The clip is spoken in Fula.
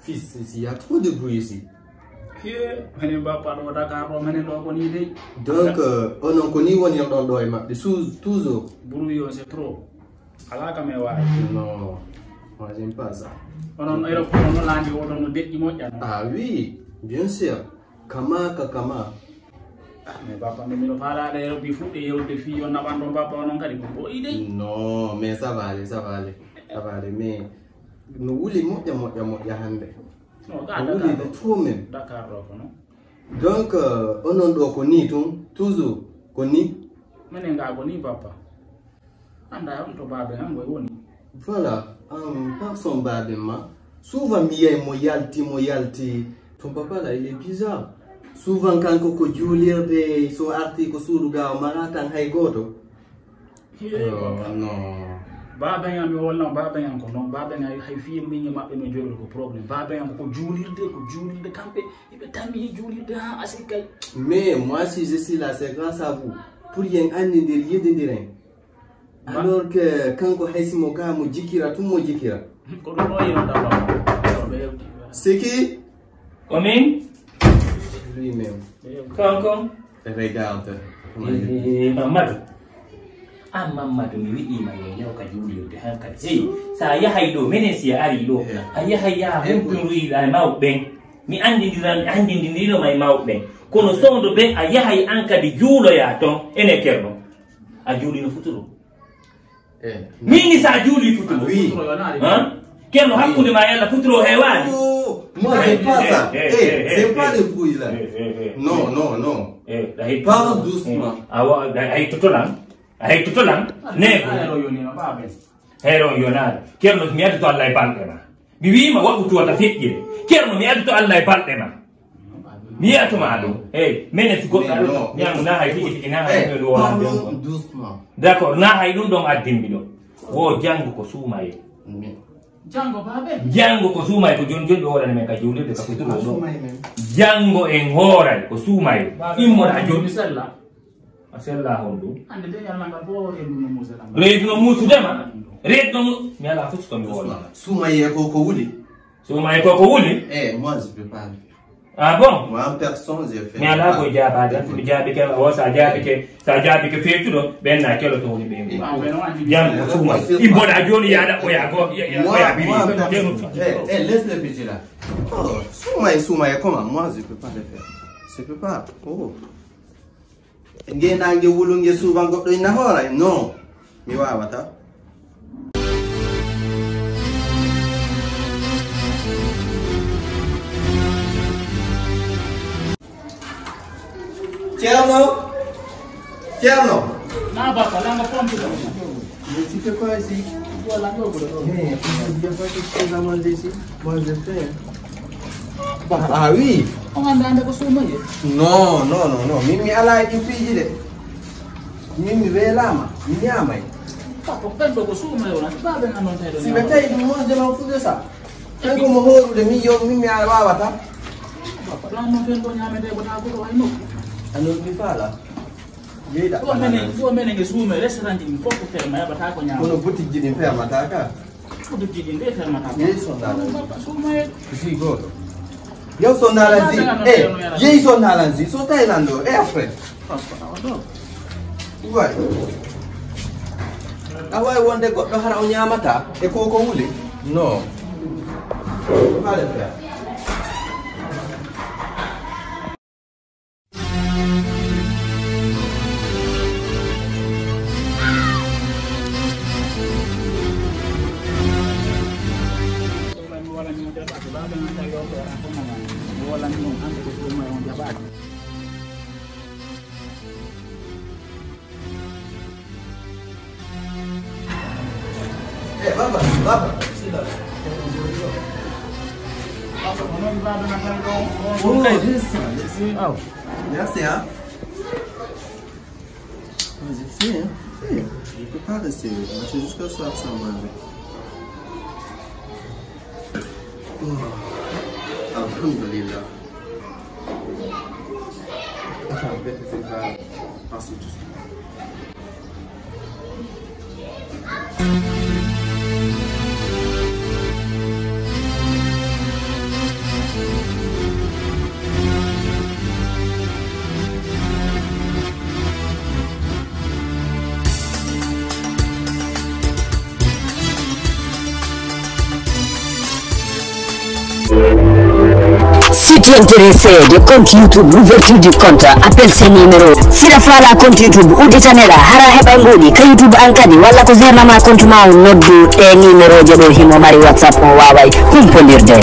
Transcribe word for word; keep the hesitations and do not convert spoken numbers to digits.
Fils, il y a trop de bruit ici. Hiye, menen bappa ɗo Dakar ɗo, menen ɗo ko ni dey. Donc, euh, onon ko ni wonirɗon ɗo e maɓɓe, sous-, toujours. Bruit on, c'est trop. Alaa kam e waawi. Non, moi j'aime pas ça. Onon aéroport, onon laandi oɗon no deƴƴi moƴƴa, non? Ah oui, bien sûr. Kama ka kama. Ah, mais bappa, nde miɗo faalaade e robbi fuɗɗe yewtude fii yo naɓan ɗon bappa, onon kadi ko mboɗi dey. Non, mais ça va aller, ça va aller. Ça va aller, mais no wuli moƴƴa, moƴƴa, moƴƴa hannde. Non, ga no wuli Dakar de ɗo. Trop même. Dakar ɗo ko non. Donc, euh, onon ɗo ko ni tun, toujours ko ni. Menen ga ko ni bappa. Anndaa on to baaben am ngoy woni. Voilà, um, par son baaben ma. Souvent mi yiyay mo yalti, mo yalti. Ton papa là, il est bizarre. Souvent kanko ko juulirde, so arti ko suudu ga o mara tan hay gooto. Hee, oh, papa. Non. Baaben am, mi wolna baaben am ko non. Baaben am hay fii miño maɓɓe no jooɗi ko problème. Baaben am ko juulirde, ko juulirde kamɓe. Iɓe tammi juulirde haa asirkay. Mais moi, si je suis là, c'est grâce à vous. Pour yen anndindir, yidindiren. Alors que kanko hay si mo ga mo jikira, tun mo jikira. Ko ɗum ɗo yewta baba. C'est qui? Ko min? Lui-même. Kanko? Regarde. Eh, Mamadou. Ah, Mamadou, mi wi'ima yo yaw ka juulirde hankali. Hey, sa yahay ɗo, menen si a ari ɗo, eh, a yahay ya eh, humpinroyɗa e mawɓe ɓen. Mi anndindira, mi anndindiniroma e mawɓe ɓen. Kono soondo be a yahay an kadi juuloya ton, ene Kerno. A juulino futuro. Eh. Min ni sa juuli futuro. Ah, oui. Han? Kerno, hakkunde ma e Allah futuro heewaani. Oh, moi, c'est pas ça. Eh, eh, eh, c'est pas le bruit là. Eh, eh, eh, non, eh, non, non. Eh, parle doucement. Eh, awa, a yettoto lan. A yettoto lan. Neego. Heero yonaare. Kerno, mi addoto Allah e balɗe ma. Mi wi'ima waɗu tuwata feƴƴire. Kerno, mi addoto Allah e balɗe ma. Mi yi'ato ma ɗum. Hey, menen si goɗɗo aɗo ñaamu na hay tigi tigi na hay ɗum ɗo wala ɗum. Doucement. D'accord, na hay ɗum ɗon addimbi ɗo. Wo janngo ko suumaye. Janngo baabe? Janngo ko suumaye ko jon jon ɗo wala men ka juulirde ka futuro ɗo. Janngo en hooray ko suumaye. Immora jon. Mi sella. A sella honɗum? Hannde de ñallangal fof reedu no muusa kam. Reedu no muusudema. Reedu no mu-, mi ala fof ko mi wona. Suumaye ko, ko wuli. Suumaye ko, ko wuli? Eh, moi, je peux pas le faire. Ah bon? Moi, en personne, je fais pas. Mi ala ko jaabaade, mi jaabike o, sa jaabike, sa jaabike feetuɗo, ɓen na kelo to woni ɓe. Eh, jam ko suumaye. Imboɗa jooni yaada ko ya go, ya, ya, moi, ya biri. Moi, en personne. Eh, eh, laisse le petit là. Oh, suumaye, suumaye, comment? Moi, je peux pas le faire. Je peux pas. Oh. Nge naange wulunge suuban goɗɗo ina hoora? Non, mi waawata. Ceerno! Ceerno! Na baka, langa pompe ɗo. Mais tu fais quoi ici? Voilà, non, non, non. Mais il y a pas quelque chose à manger ici? Moi, je fais. Ah, ah oui. On a demandé que ça, mais non, non, non, non. Min mi alaa e ɗin piiji de. Min mi weelaama, mi ñaamay. Papa, ɓen ɗo ko suumaye wona, si baabe ngan noon tawi ɗo si ɓe ñaama. Tawi ɗum, moi, je m'en fous de ça. Kanko mo hoorude, min yo, min mi ala waawata. Papa, ɗon noon ɓen ɗo ñaamete ko taa ko ɗo hay nokku. Ano mi faala. Jeyɗa ɗo menen, ɗo menen e suume restaurant ɗin fof ko ferme, yaɓata ko ñaama. Kono boutique ji ɗin fermata ka? Boutique ji ɗin de fermata ka. Yeeso ndaa. Papa, suume. Si gooto. Yow so ndalan si, eh, yehi so ndalan si, so Thailand ɗo, eh, après. Papa, awa ɗo. Way. A wawi wonde goɗɗo hara o ñamata e ko ko wuli? Non. Pas de faire. Eh, baba, baba, sit down. Oh, yes, sir, yes. Aw. Merci, hein. Moi, j'ai faim, hein. Eh, je peux pas rester. Moi, je suis jusqu'à soir sans manger. Oh. Alhamdulillah. Attends, je vais te faire passer tout ça. Si tu intéressé de compte YouTube, l'ouverture du compte, appel ce numéro. Siɗa faala compte YouTube, udditaneɗa, hara heɓa ngoɗi ka YouTube an kadi, walla ko zernama compte ma on, noddu ɗe numéro je ɗo, himo mari WhatsApp, on waway humpondirde.